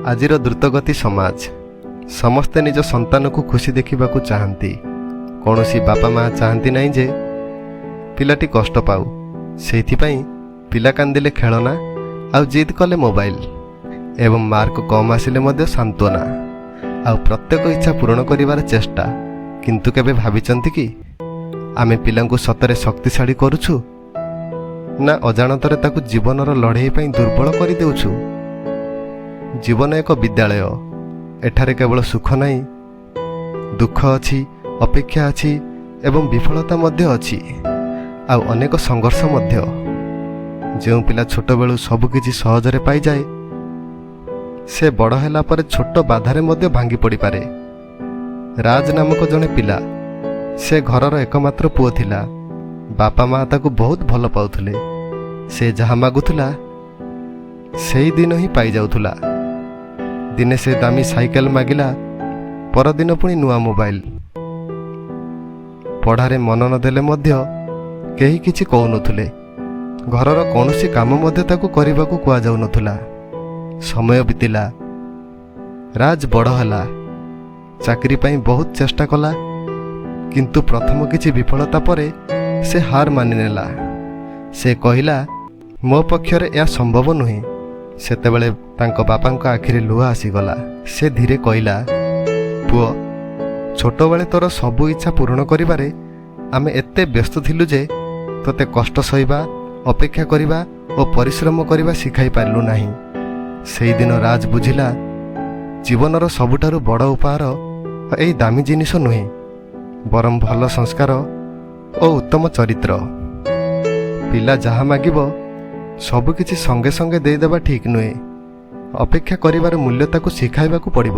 ଆଜିର ଦ୍ରୁତଗତି ସମାଜ, ସମସ୍ତେ ନିଜ ସନ୍ତାନକୁ ଖୁସି ଦେଖିବାକୁ ଚାହାନ୍ତି। କୌଣସି ବାପା ମା ଚାହାନ୍ତି ନାହିଁ ଯେ ପିଲାଟି କଷ୍ଟ ପାଉ। ସେଇଥିପାଇଁ ପିଲା କାନ୍ଦିଲେ ଖେଳନା, ଆଉ ଜିଦ୍ କଲେ ମୋବାଇଲ ଏବଂ ମାର୍କ କମ୍ ଆସିଲେ ମଧ୍ୟ ସାନ୍ତ୍ୱନା, ଆଉ ପ୍ରତ୍ୟେକ ଇଚ୍ଛା ପୂରଣ କରିବାର ଚେଷ୍ଟା। କିନ୍ତୁ କେବେ ଭାବିଛନ୍ତି କି, ଆମେ ପିଲାଙ୍କୁ ସତରେ ଶକ୍ତିଶାଳୀ କରୁଛୁ ନା ଅଜାଣତରେ ତାକୁ ଜୀବନର ଲଢ଼େଇ ପାଇଁ ଦୁର୍ବଳ କରିଦେଉଛୁ? ଜୀବନ ଏକ ବିଦ୍ୟାଳୟ। ଏଠାରେ କେବଳ ସୁଖ ନାହିଁ, ଦୁଃଖ ଅଛି, ଅପେକ୍ଷା ଅଛି ଏବଂ ବିଫଳତା ମଧ୍ୟ ଅଛି, ଆଉ ଅନେକ ସଂଘର୍ଷ ମଧ୍ୟ। ଯେଉଁ ପିଲା ଛୋଟବେଳୁ ସବୁକିଛି ସହଜରେ ପାଇଯାଏ, ସେ ବଡ଼ ହେଲା ପରେ ଛୋଟ ବାଧାରେ ମଧ୍ୟ ଭାଙ୍ଗି ପଡ଼ିପାରେ। ରାଜ ନାମକ ଜଣେ ପିଲା, ସେ ଘରର ଏକମାତ୍ର ପୁଅ ଥିଲା। ବାପା ମା ତାକୁ ବହୁତ ଭଲ ପାଉଥିଲେ। ସେ ଯାହା ମାଗୁଥିଲା, ସେଇଦିନ ହିଁ ପାଇଯାଉଥିଲା। ଦିନେ ସେ ଦାମୀ ସାଇକେଲ ମାଗିଲା, ପରଦିନ ପୁଣି ନୂଆ ମୋବାଇଲ। ପଢ଼ାରେ ମନ ନ ଦେଲେ ମଧ୍ୟ କେହି କିଛି କହୁନଥିଲେ। ଘରର କୌଣସି କାମ ମଧ୍ୟ ତାକୁ କରିବାକୁ କୁହାଯାଉନଥିଲା। ସମୟ ବିତିଲା। ରାଜ ବଡ଼ ହେଲା। ଚାକିରି ପାଇଁ ବହୁତ ଚେଷ୍ଟା କଲା, କିନ୍ତୁ ପ୍ରଥମ କିଛି ବିଫଳତା ପରେ ସେ ହାର ମାନିନେଲା। ସେ କହିଲା, "ମୋ ପକ୍ଷରେ ଏହା ସମ୍ଭବ ନୁହେଁ।" ସେତେବେଳେ ତାଙ୍କ ବାପାଙ୍କ ଆଖିରେ ଲୁହ ଆସିଗଲା। ସେ ଧୀରେ କହିଲା, "ପୁଅ, ଛୋଟବେଳେ ତୋର ସବୁ ଇଚ୍ଛା ପୂରଣ କରିବାରେ ଆମେ ଏତେ ବ୍ୟସ୍ତ ଥିଲୁ ଯେ ତୋତେ କଷ୍ଟ ସହିବା, ଅପେକ୍ଷା କରିବା ଓ ପରିଶ୍ରମ କରିବା ଶିଖାଇ ପାରିଲୁ ନାହିଁ।" ସେଇଦିନ ରାଜ ବୁଝିଲା, ଜୀବନର ସବୁଠାରୁ ବଡ଼ ଉପହାର ଏଇ ଦାମୀ ଜିନିଷ ନୁହେଁ, ବରଂ ଭଲ ସଂସ୍କାର ଓ ଉତ୍ତମ ଚରିତ୍ର। ପିଲା ଯାହା ମାଗିବ, ସବୁକିଛି ସଙ୍ଗେ ସଙ୍ଗେ ଦେଇଦେବା ଠିକ୍ ନୁହେଁ। ଅପେକ୍ଷା କରିବାର ମୂଲ୍ୟ ତାକୁ ଶିଖାଇବାକୁ ପଡ଼ିବ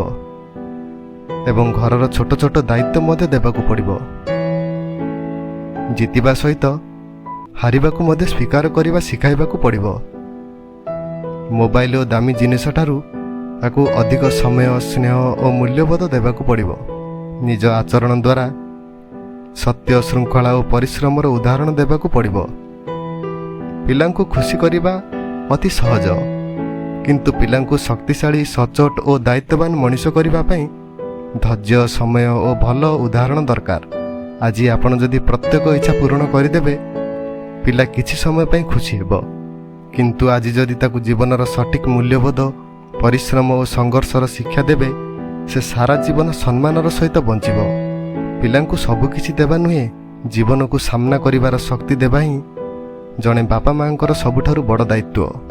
ଏବଂ ଘରର ଛୋଟ ଛୋଟ ଦାୟିତ୍ୱ ମଧ୍ୟ ଦେବାକୁ ପଡ଼ିବ। ଜିତିବା ସହିତ ହାରିବାକୁ ମଧ୍ୟ ସ୍ୱୀକାର କରିବା ଶିଖାଇବାକୁ ପଡ଼ିବ। ମୋବାଇଲ ଓ ଦାମୀ ଜିନିଷଠାରୁ ତାକୁ ଅଧିକ ସମୟ, ସ୍ନେହ ଓ ମୂଲ୍ୟବୋଧ ଦେବାକୁ ପଡ଼ିବ। ନିଜ ଆଚରଣ ଦ୍ୱାରା ସତ୍ୟ, ଶୃଙ୍ଖଳା ଓ ପରିଶ୍ରମର ଉଦାହରଣ ଦେବାକୁ ପଡ଼ିବ। ପିଲାଙ୍କୁ ଖୁସି କରିବା ଅତି ସହଜ, କିନ୍ତୁ ପିଲାଙ୍କୁ ଶକ୍ତିଶାଳୀ, ସଚୋଟ ଓ ଦାୟିତ୍ୱବାନ ମଣିଷ କରିବା ପାଇଁ ଧୈର୍ଯ୍ୟ, ସମୟ ଓ ଭଲ ଉଦାହରଣ ଦରକାର। ଆଜି ଆପଣ ଯଦି ପ୍ରତ୍ୟେକ ଇଚ୍ଛା ପୂରଣ କରିଦେବେ, ପିଲା କିଛି ସମୟ ପାଇଁ ଖୁସି ହେବ। କିନ୍ତୁ ଆଜି ଯଦି ତାକୁ ଜୀବନର ସଠିକ୍ ମୂଲ୍ୟବୋଧ, ପରିଶ୍ରମ ଓ ସଂଘର୍ଷର ଶିକ୍ଷା ଦେବେ, ସେ ସାରା ଜୀବନ ସମ୍ମାନର ସହିତ ବଞ୍ଚିବ। ପିଲାଙ୍କୁ ସବୁକିଛି ଦେବା ନୁହେଁ, ଜୀବନକୁ ସାମ୍ନା କରିବାର ଶକ୍ତି ଦେବା ହିଁ ଜଣେ ବାପା ମାଆଙ୍କର ସବୁଠାରୁ ବଡ଼ ଦାୟିତ୍ୱ।